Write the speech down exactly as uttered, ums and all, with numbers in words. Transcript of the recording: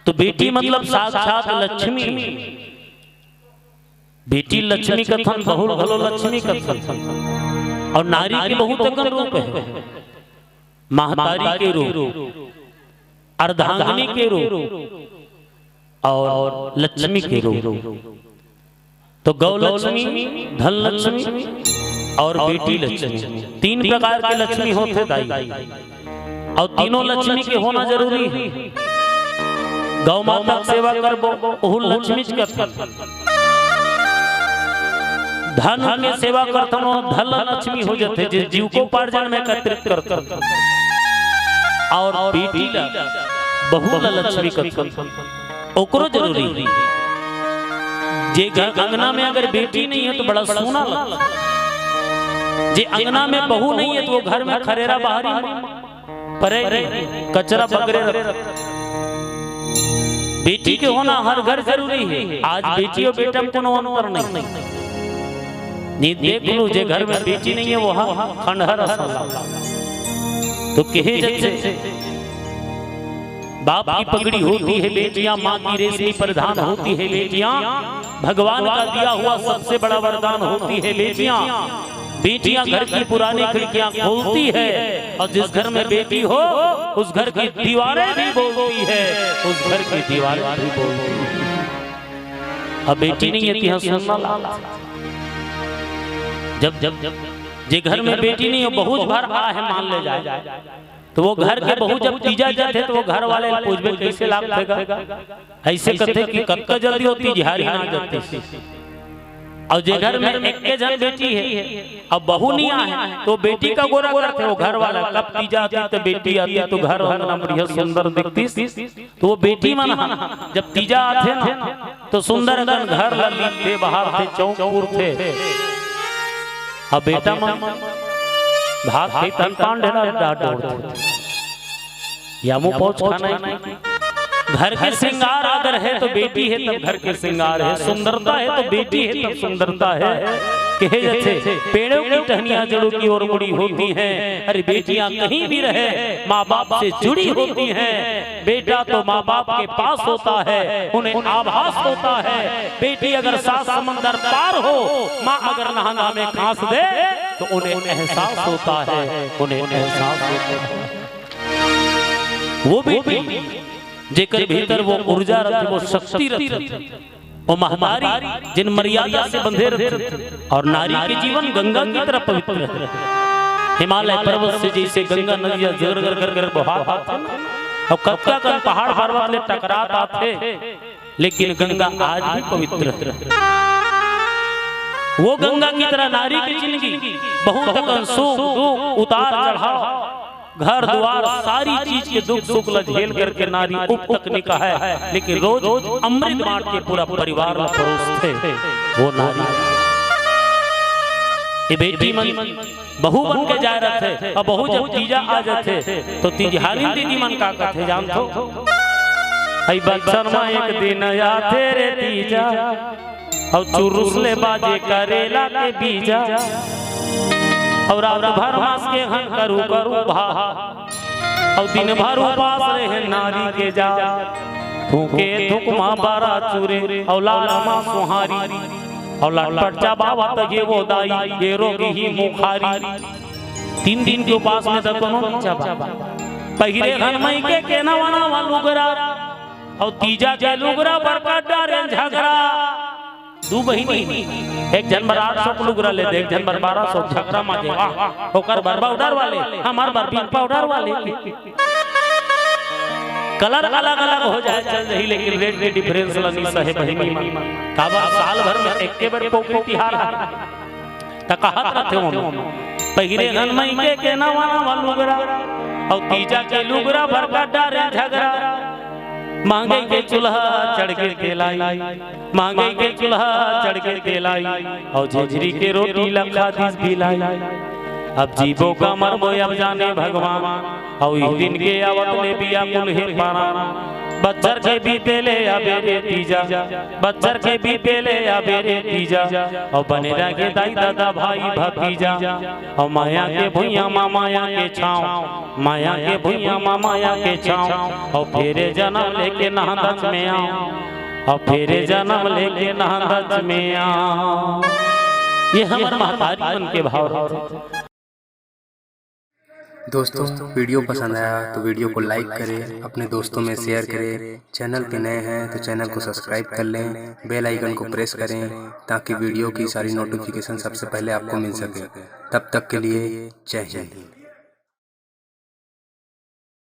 तो बेटी मतलब साक्षात लक्ष्मी। बेटी लक्ष्मी कथन, बहू घलो लक्ष्मी कथन। और नारी के बहुत अकन रूप हे। महतारी के रूप, अर्धांगिनी के रूप और लक्ष्मी के रूप। तो गौ लक्ष्मी, धन लक्ष्मी और बेटी लक्ष्मी, तीन प्रकार के लक्ष्मी होथे दाई। और तीनों लक्ष्मी के होना जरूरी हे। गौ माता के सेवा करबो, ओहू लक्ष्मी के कथन। धन के सेवा करथन, धन लक्ष्मी हो जाथे, जे जीविकोपार्जन में एकत्रित करथन। और बेटी ला, बहू ला लक्ष्मी कथन, ओकरो जरूरी हे। जे घर अंगना में अगर बेटी नहीं है तो बड़ा सूना लगता। जे अंगना में बहू नहीं है तो वो घर में खरेरा बाहरी परे, कचरा बगरे रथे। बेटी के होना हर घर जरूरी हे। आज बेटी और बेटा में कोनो अंतर नहीं। नहीं, देख लू, जे घर में बेटी नहीं है, वो ह खंडहर असन। तो कहे जैसे बाप की पगड़ी होती है बेटियां, माँ की रेशमी परिधान होती है बेटियां, भगवान का दिया हुआ सबसे बड़ा वरदान होती है बेटियां। बेटियां घर की पुरानी खिड़कियां खोलती है और जिस घर में बेटी हो, उस घर की दीवारें भी बोलती है, उस घर की दीवारें भी बोलती है। अब बेटी नहीं है, तिहा सुनना ला। जब, जब, जब जे घर में बेटी नहीं हो, बहू भर आ है, मान ले जाए, तो वो घर के बहू जब तीजा जाथे, तो वो घर वाले पूछबे, "कैसे लागथे गा?" ऐसे कथे कि कतका जल्दी होती झारी ना जाती। और जे घर में एक के झन बेटी है, अब बहू नहीं आए, तो बेटी का गोरा करथे वो घर वाला, "कब तीजा आती तो बेटी आती, तो घर अंगना बढ़िया सुंदर दिखती।" तो वो बेटी मन ह जब तीजा आथे ना, तो सुंदर अकन घर ला लीपथे, बहारथे, चौक पुरथे। अब बेटा मन भात खाई तहन पान ढेला डाट डोरथे। या मुंह पहुंच खाना है। घर के श्रृंगार अगर है तो बेटी है, तब घर के श्रृंगार है। सुंदरता है तो बेटी है, तब सुंदरता है। कहे जैसे पेड़ों की टहनियां जड़ों की ओर मुड़ी होती हैं। अरे बेटियां कहीं भी रहे, माँ बाप से जुड़ी होती हैं। बेटा तो माँ बाप के पास होता है, उन्हें आभास होता है। बेटी अगर सात समंदर पार हो, माँ अगर नहाना में खांस दे, तो उन्हें एहसास होता है, उन्हें एहसास होता है। वो बेटी जेकर भीतर वो ऊर्जा रथे, वो शक्ति रथे, वो महतारी जिन मर्यादा से बंधे रथे, और नारी के जीवन गंगा की तरह पवित्र है। हिमालय पर्वत से जैसे गंगा नदिया जगर गर गर गर बहा आथे ना, और कतका कन पहाड़ पर्वत ले टकरात आथे, लेकिन गंगा आज भी पवित्र है। वो गंगा की तरह नारी की जिंदगी, बहुत अकन सुख दुख उतार चढ़ाव, घर द्वार, सारी चीज के दुख सुख ला झेल करके नारी उप तक निकाहे, लेकिन रोज अमृत बांट के पूरा परिवार ला परोसथे वो नारी। ये बेटी मन बहू बन के जाए रथे, और बहू जब तीजा आ जाथे, तो तीजहारिन दीदी मन का कथे जानथो? "हई बछर म एक दिन आथे रे तीजा, अउ चुरुस ले बाजे करेला के बीजा, अउ रात भर मांस के हन करू करू भा, अउ दिन भर उपास रहे नारी के जा, थूके थुकमा बरा चूरे, अउ लाल मा सोहारी, अउ लटपट चबावत ये वो दाई, ये रोग ही मुखारी।" तीन दिन के उपास में तो कोनो नहीं चबा। पहिरे हन मई के, के नवा नवा लुगरा, अउ तीजा के लुगरा बड़का डारे झगरा। दू बहिनी, एक झन बर आठ सौ के लुगरा ले दे, एक झन बर बारह सौ, झगरा माजे, वाह, ओकर बर पाउडर वाले, हमर बर बिन पाउडर वाले। कलर अलग अलग हो जाए चल जाही, लेकिन रेट के डिफरेंस ला नहीं सहे बहिनी मन। काबर साल भर में एके बेर पोकरी तिहार आथे। त कहत रथे ओमे, पहिरे हन मई के, के नवा नवा लुगरा, अउ तीजा के लुगरा बड़का डारे झगरा। महंगई के चूल्हा चढ़ के तेलाई, महंगई के चूल्हा चढ़ के तेलाई, अउ झेझरी के रोटी ला खादिस बिलाई। अब जीबो का मरबो अब जाने भगवान, अउ इही दिन के आवत ले बियाकुल हे परान। बच्चर के बीते ले आबे रे तीजा, बच्चर के बीते ले आबे रे तीजा, अउ बने रहिगे दाई ददा भाई भतीजा। अउ मया के भुइयां म मया के छांव, मया के भुइयां म मया के छांव, अउ फेरे जनम लेके नहदच में आंव, अउ फेरे जनम लेके नहदच में आंव। ये हमर महतारी मन के भाव रहिथे। दोस्तों, वीडियो पसंद आया तो वीडियो को लाइक करें, अपने दोस्तों में शेयर करें, चैनल पे नए हैं तो चैनल को सब्सक्राइब कर लें, बेल आइकन को प्रेस करें ताकि वीडियो की सारी नोटिफिकेशन सबसे पहले आपको मिल सके। तब तक के लिए जय हिंद।